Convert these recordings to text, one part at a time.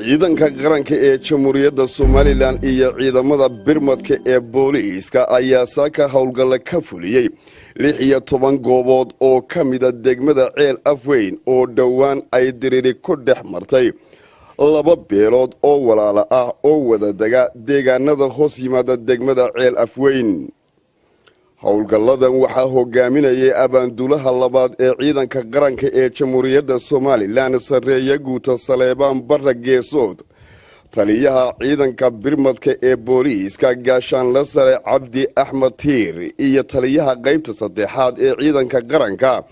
Ciidanka qaranka ee Jamhuuriyadda Somaliland iyo ciidamada birmadka ee booliiska ayaa saaka howlgalla ka fuliyey 16 goobood oo ka mida degmada Ceel Afweyn, oo dhowaan ay diriri ku dhex martay laba beelood oo walaala ah oo wadadega deegaanada hoos yimaada degmada Ceel Afweyn. Howlgalladan waxaa hogaaminayay abaanduulaha labaad ee ciidanka qaranka ee Jamhuuriyadda Somaliland, sarreeye guuta Saleebaan Barra Geesood, taliyaha ciidanka birmadka ee booliiska, gaashaanla sare Cabdi Axmed Tiir, iyo taliyaha qeybta saddexaad ee ciidanka qaranka,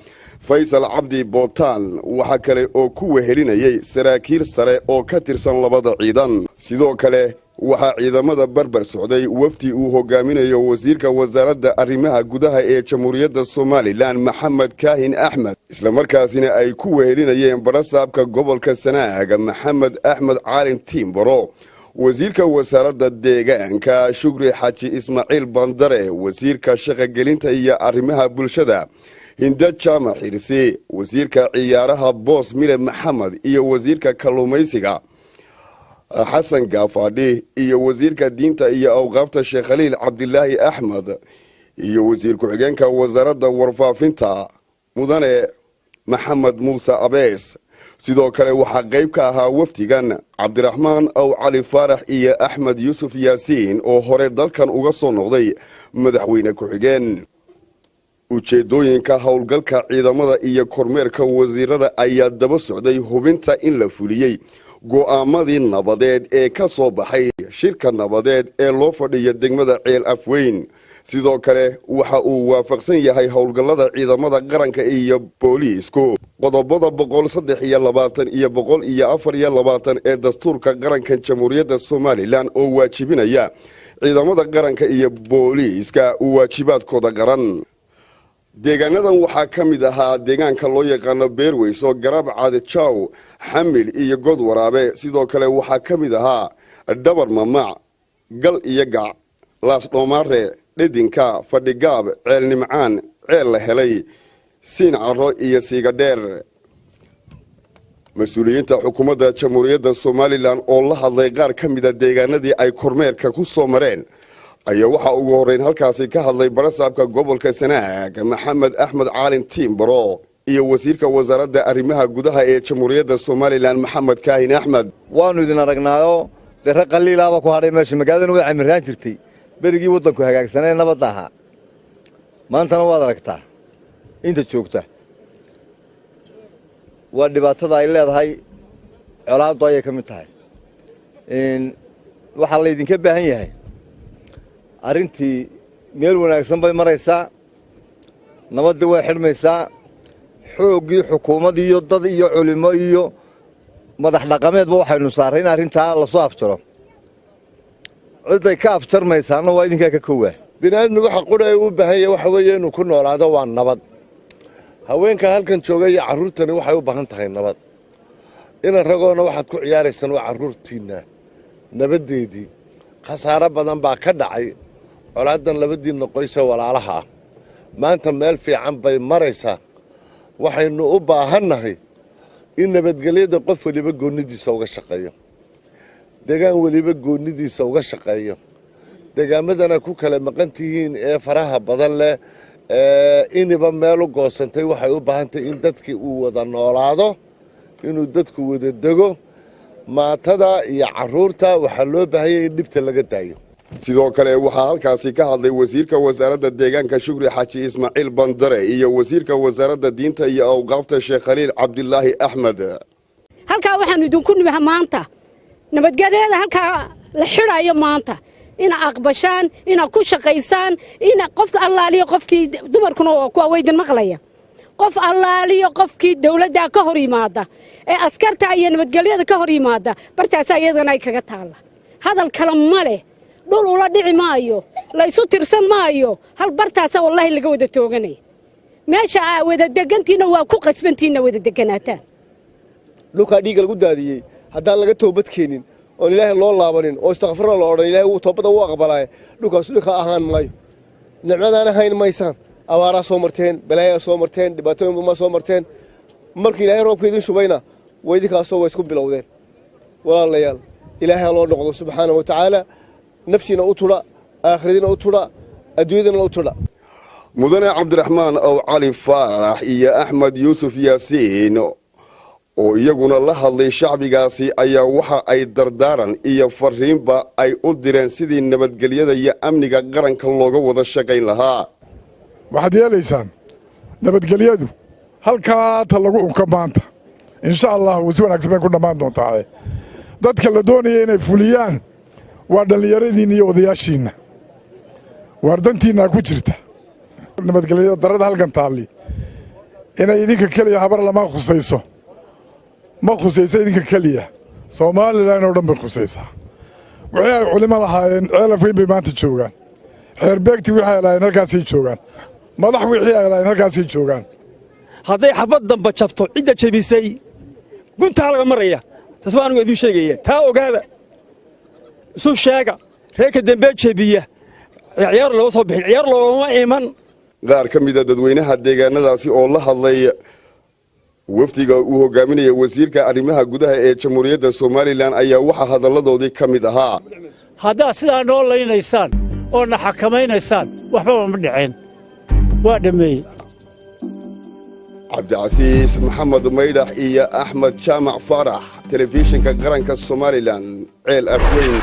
Faysal Cabdi Bootaan. Waxaa kale oo ku wehelinayay saraakiil sare oo ka tirsan labada ciidan. Sidoo kale waxaa ciidamada barbar socday wafdi uu hogaaminayo wasiirka wasaaradda arrimaha gudaha ee Jamhuuriyadda Somaliland, Maxamed Kaahin Axmed, islamarkaasina ay ku wehelinayeen barasaabka gobolka Sanaag, Maxamed Axmed Caalin Tiimbaro, wasiirka wasaaradda deegaanka, Shukri Xaaji Ismaaciil Bandare, wasiirka shaqogelinta iyo arrimaha bulshada, Hinda Jaamac Xirsi, wasiirka ciyaaraha, Boos Mire Maxamed, iyo wasiirka kalluumaysiga, Xasan Gaafadhi, iyo wasiirka diinta iyo awqaafta, Sheekh Khaliil Cabdilaahi Axmed, iyo wasiir ku-xigeenka wasaaradda warfaafinta, mudane Maxamed Muuse Abees. Sidoo kale waxaa qayb ka ahaa wafdigan Cabdiraxmaan Aw Cali Faarax iyo Axmed Yuusuf Yaasiin, oo hore dalkan uga soo noqday madaxweyne ku-xigeen. Ujeedooyinka howlgalka ciidamada iyo kormeerka wasiirada ayaa daba socday hubinta in la fuliyey go'aamadii nabadeed ee ka soo baxay shirka nabadeed ee loo fadhiyo degmada Ceel Afweyn. Sidoo kale waxa uu waafaqsan yahay howlgallada ciidamada qaranka iyo booliisku qodobada 123 iyo 124 ee dastuurka qaranka Jamhuuriyadda Somaliland, oo waajibinaya ciidamada qaranka iyo booliiska waajibaadkooda qaran. Deegaanadan waxaa ka mid ahaa deegaanka loo yaqaano Beerweyso, Garabcad, Jaw, Xamil iyo God Waraabe. Sidoo kale waxaa ka mid ahaa Dhabar Mamac, Gal iyo Gac, Laasdhoomaare, Dhidinka, Fadhigaab, Ceel Nimcaan, Ceel La Helay, Siin Caro iyo Siigadheer. Mas-uuliyiinta xukuumadda Jamhuuriyadda Somaliland oo la hadlay qaar ka mida deegaanadii ay kormeerka ku soo mareen ayaa waxaa ugu horreyn halkaasi ka hadlay barasaabka gobolka Sanaag, Maxamed Axmed Caalin Tiimbaro, iyo wasiirka wasaaradda arrimaha gudaha ee Jamhuuriyadda Somaliland, Maxamed Kaahin Axmed. Waannu idin aragnaayo, dee rag qaliilaaba ku hadhay meesha. Magaaladana way camirraan jirtay berigii waddanku hagaagsanee nabadda ahaa. Maantana waad aragtaa inta joogta. Waa dhibaatada ay leedahay colaaddu ayay ka mid tahay. Waxaa laydinka baahan yahay, arrintii meel wanaagsan bay maraysaa, nabaddii way xidhmaysaa. Xooggii xukuumad iyo dad iyo culimo iyo madax dhaqameedba waxaynu saaray in arrintaa lasoo afjaro. Cidday ka afjarmaysaana waa idinkaa ka kowaa. Bini aadmigu waxa qura u baahan yahay waxa weeye inuu ku noolaado waa nabad. Haweenka halkan jooga iyo carruurtani waxay u baahan tahay nabad. Inan ragoona waxaad ku ciyaaraysaan waa carruurtiinna nabaddeedii. Khasaaro badan baa ka dhacay colaadan labadiinna qoyse walaalaha ah. Maanta meel fiican bay maraysaa. Waxaynu u baahannahay in nabadgelyada qof weliba goonnidiisa uga shaqeeyo, degaan weliba goonnidiisa uga shaqeeyo. Deegaamadana ku kala maqan tihiin ee faraha badan leh ee iniba meel u goosantay, waxay u baahan tahay in dadkii uu wada noolaado, inuu dadku wada dego. Maatada iyo carruurta waxaa loo baahanyay in dhibta laga daayo. Sidoo kale waxaa halkaasi ka hadlay wasiirka wasaaradda deegaanka, Shukri Xaaji Ismaaciil Bandare, iyo wasiirka wasaaradda diinta iyo awqaafta, Sheekh Khaliil Cabdilaahi Axmed. Halkaa waxaanu idinku nimiha maanta nabadgelyada halkaa la xidhayo maanta ina aqbashaan, ina ku shaqaysaan, ina qofka allaaliyo qofkii dumarkuna kuwa waydin maqlaya, qof allaaliyo qofkii dawladdaa ka hor yimaada ee askarta iyo nabadgelyada ka hor yimaada, bartaasaa iyadana ay kaga taalla. Hadal kale ma leh, dhul ula dhici maayo, laysu tirsan maayo. Hal bartaasa wallaahi laga wada tooganaya. Meesha aa wada degantiinna waa ku qasbantiinna wada deganaataan. Dhulkaa dhiigga lagu daadiyey haddaan laga toobad keenin oon Ilaahay loo laabanin oo istakfirna la odhan, Ilahay wuu toobadda u aqbalaaye, dhulkaas dhulka ahaan maayo. Nicmadaana hayn maysaan. Abaaraa soo marteen, balaayaa soo marteen, dhibaatooyin badan soo marteen. Markii Ilaahay roobka idin shubayna waa idinkaasoo waa isku bilowdeen. Walaalayaal, Ilaahay ha loo noqdo subxaana wa tacaala. Naftiina u tudha, aakhiradiina u tudha, adduunyadana u tudha. Mudane Cabdiraxmaan Ow Cali Faarax iyo Axmed Yuusuf Yaasiin oo iyaguna la hadlay shacbigaasi ayaa waxa ay dardaaran iyo fariinba ay u direen sidii nabadgelyada iyo amniga qaranka looga wada shaqayn lahaa. Waxaad yeelaysaan nabadgelyadu halkaa ta lagu unka maanta, insha Allahu si wanaagsan bay ku dhammaan doontaaye. Dadka la doonaya inay fuliyaan waa dhallinyaradiinna iyo odayaashiinna. Waar dantiinnaa ku jirta nabadgelyada. Darada halkan taalli inay idinka keliya Habar lama khusayso, ma khusayso idinka keliya, Somaliland oo dhan bay khusaysaa. Wixii ay culimo lahaayeen Ceelaf Weyn bay maanta joogaan. Xeerbeegti wixii ay lahaayeen halkaasay joogaan. Madax wixii ay lahaayeen halkaasay joogaan. Hadday xabad damba jabto, cidda jebisay guntaa laga maraya. Taas baa anigu idiin sheegaya. Taa ogaada, isu sheega. Reerka dambee jebiya, ciyaar looga soo bixin, ciyaar loogama iman. Qaar ka mida dadweynaha deegaanadaasi oo la hadlay wafdiga uu hogaaminaya wasiirka arrimaha gudaha ee Jamhuuriyadda Somaliland ayaa waxaa hadalladoodii ka mid ahaa: Haddaad sidaa noo laynaysaan oo na xakamaynaysaan, waxbaba ma dhaceen. Waa dhammeeyey. Cabdicasiis Maxamed Maydhax iyo Axmed Jaamac Faarax, Telefishinka Qaranka Somaliland, Ceel Afweyn.